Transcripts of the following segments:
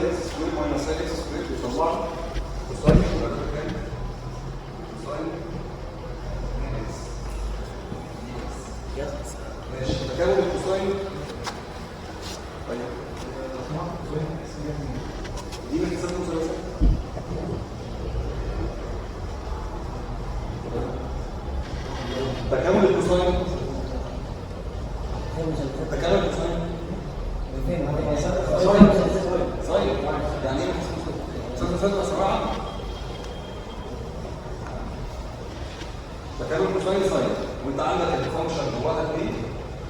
sine x square minus sine x square يطلع لي cosine، يبقى كده كام؟ cosine 2 x dx. ماشي، تكامل ال cosine. طيب، دي من حساب مثلثات. تكامل ال cosine، تكامل ال cosine sine، sine. يعني ايه حساب مثلثات؟ سرعة تكامل cosine sine، وانت عندك ال function جواها 2،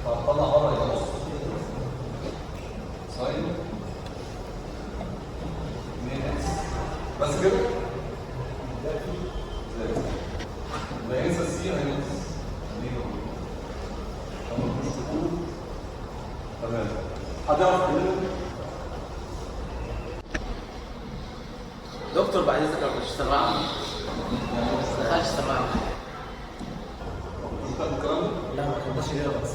فهتطلع بره يبقى نص sine 2 x بس كده. لا ينسى السي هينقص. تمام، حد يعرف يكلمه؟ دكتور بعد اذنك، لو مش ثانوية عامة ما دخلش ثانوية عامة. مش بتاخد الكلام ده؟ لا، ما خدناش غيره بس.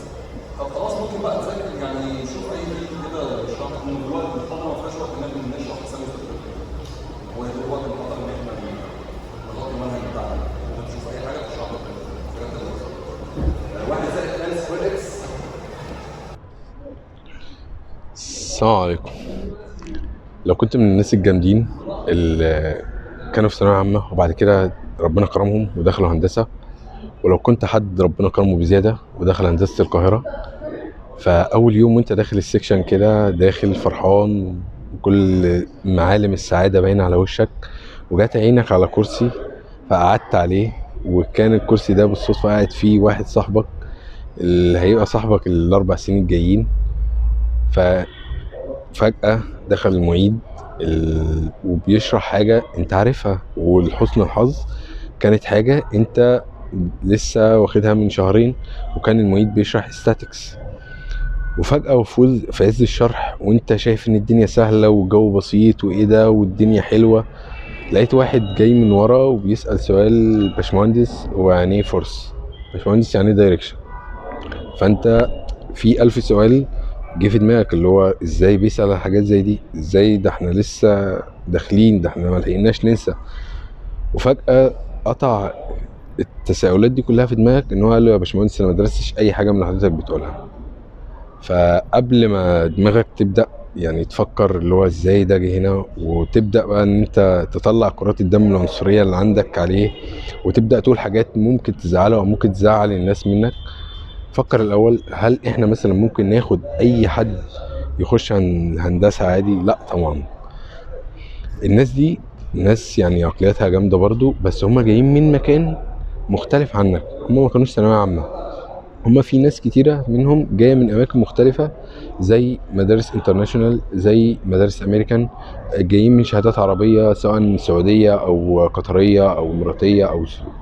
طب خلاص، ممكن بقى تذاكر، يعني شوف اي فيديو كده يشرح لك من دلوقتي. المحاضرة ما فيهاش وقت ان احنا نشرح حساب الفكرة، هو يا دوب وقت المحاضرة ان احنا نغطي المنهج بتاعنا. ممكن تشوف اي حاجة تشرح لك الحاجات اللي واحد زائد tan square x. السلام عليكم. لو كنت من الناس الجامدين اللي كانوا في ثانوية عامة وبعد كده ربنا كرمهم ودخلوا هندسة، ولو كنت حد ربنا كرمه بزيادة ودخل هندسة القاهرة، فأول يوم وانت داخل ال section كده داخل فرحان وكل معالم السعادة باينة على وشك، وجات عينك على كرسي فقعدت عليه، وكان الكرسي ده بالصدفة قاعد فيه واحد صاحبك اللي هيبقى صاحبك الأربع سنين الجايين. ففجأة دخل المعيد وبيشرح حاجة انت عارفها، ولحسن الحظ كانت حاجة انت لسه واخدها من شهرين، وكان المعيد بيشرح statics. وفجأة وفوز في عز الشرح وانت شايف ان الدنيا سهلة والجو بسيط وايه ده والدنيا حلوة، لقيت واحد جاي من ورا وبيسأل سؤال: باشمهندس، هو يعني ايه force؟ باشمهندس، يعني ايه direction؟ فانت في ألف سؤال جه في دماغك، اللي هو ازاي بيسأل على حاجات زي دي؟ ازاي؟ ده احنا لسه داخلين، ده احنا ما لحقناش ننسى. وفجأة قطع التساؤلات دي كلها في دماغك ان هو قال له: يا باشمهندس، انا ما درستش اي حاجة من اللي حضرتك بتقولها. فقبل ما دماغك تبدا يعني تفكر اللي هو ازاي ده جه هنا، وتبدا بقى ان انت تطلع كرات الدم العنصرية اللي عندك عليه، وتبدا تقول حاجات ممكن تزعله او ممكن تزعل الناس منك، فكر الاول: هل احنا مثلا ممكن ناخد اي حد يخش عن الهندسة عادي؟ لا طبعا. الناس دي ناس يعني عقلياتها جامدة برضو، بس هما جايين من مكان مختلف عنك. هما ما كانوش ثانوية عامه، هما في ناس كتيرة منهم جاية من أماكن مختلفة، زي مدارس international، زي مدارس أمريكان، جايين من شهادات عربية سواء سعودية أو قطرية أو إماراتية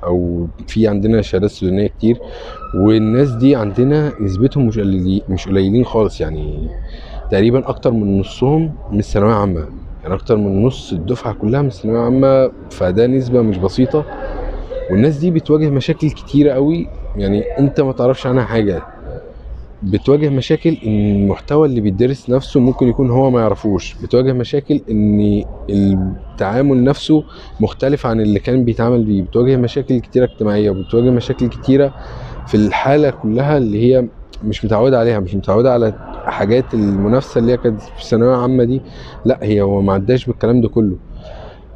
أو في عندنا شهادات سودانية كتير. والناس دي عندنا نسبتهم مش قليلين، مش قليلين خالص، يعني تقريبا أكتر من نصهم من الثانوية عامة، يعني أكتر من نص الدفعة كلها من الثانوية عامة، فده نسبة مش بسيطة. والناس دي بتواجه مشاكل كتيرة قوي، يعني انت ما تعرفش عنها حاجة. بتواجه مشاكل ان المحتوى اللي بيدرس نفسه ممكن يكون هو ما يعرفوش، بتواجه مشاكل ان التعامل نفسه مختلف عن اللي كان بيتعامل بيه، بتواجه مشاكل كتيرة اجتماعية، وبتواجه مشاكل كتيرة في الحالة كلها اللي هي مش متعودة عليها، مش متعودة على حاجات المنافسة اللي هي كانت في الثانوية عامة دي. لا، هي هو ما عداش بالكلام ده كله.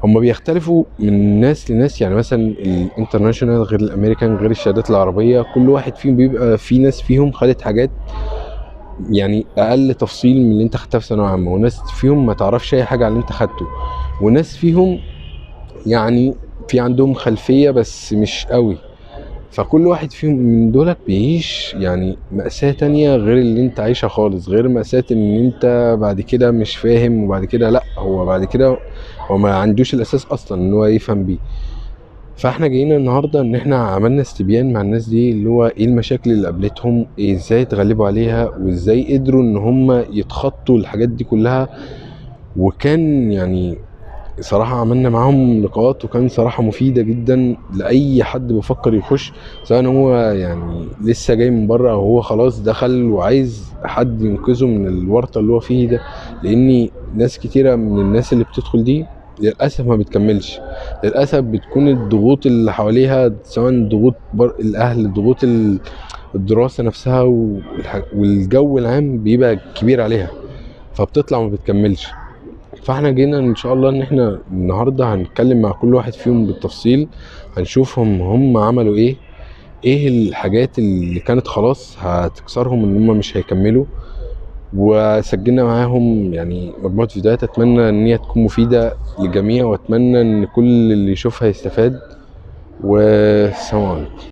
هما بيختلفوا من ناس لناس، يعني مثلا ال international غير الامريكان غير الشهادات العربيه، كل واحد فيهم بيبقى في ناس فيهم خدت حاجات يعني اقل تفصيل من اللي انت خدتها في ثانوية عامه، وناس فيهم ما تعرفش اي حاجة عن اللي انت خدته، وناس فيهم يعني في عندهم خلفية بس مش قوي. فكل واحد فيهم من دولت بيعيش يعني مأساة تانية غير اللي انت عايشها خالص، غير مأساة ان انت بعد كده مش فاهم، وبعد كده لا، هو بعد كده هو ما عندوش الاساس اصلا ان هو يفهم بيه. فاحنا جايين النهارده ان احنا عملنا استبيان مع الناس دي، اللي هو ايه المشاكل اللي قابلتهم، إيه ازاي اتغلبوا عليها، وازاي قدروا ان هم يتخطوا الحاجات دي كلها. وكان يعني صراحة عملنا معاهم لقاءات، وكان صراحة مفيدة جدا لأي حد بيفكر يخش، سواء هو يعني لسه جاي من بره أو هو خلاص دخل وعايز حد ينقذه من الورطة اللي هو فيه ده. لان ناس كتيرة من الناس اللي بتدخل دي للاسف ما بتكملش. للاسف بتكون الضغوط اللي حواليها، سواء ضغوط الاهل، ضغوط الدراسة نفسها، والجو العام بيبقى كبير عليها، فبتطلع وما بتكملش. فاحنا جينا ان شاء الله ان احنا النهارده هنتكلم مع كل واحد فيهم بالتفصيل، هنشوفهم هم عملوا ايه، ايه الحاجات اللي كانت خلاص هتكسرهم ان هم مش هيكملوا. وسجلنا معاهم يعني مجموعة فيديوهات، اتمنى ان هي تكون مفيدة للجميع، واتمنى ان كل اللي يشوفها يستفاد. والسلام عليكم.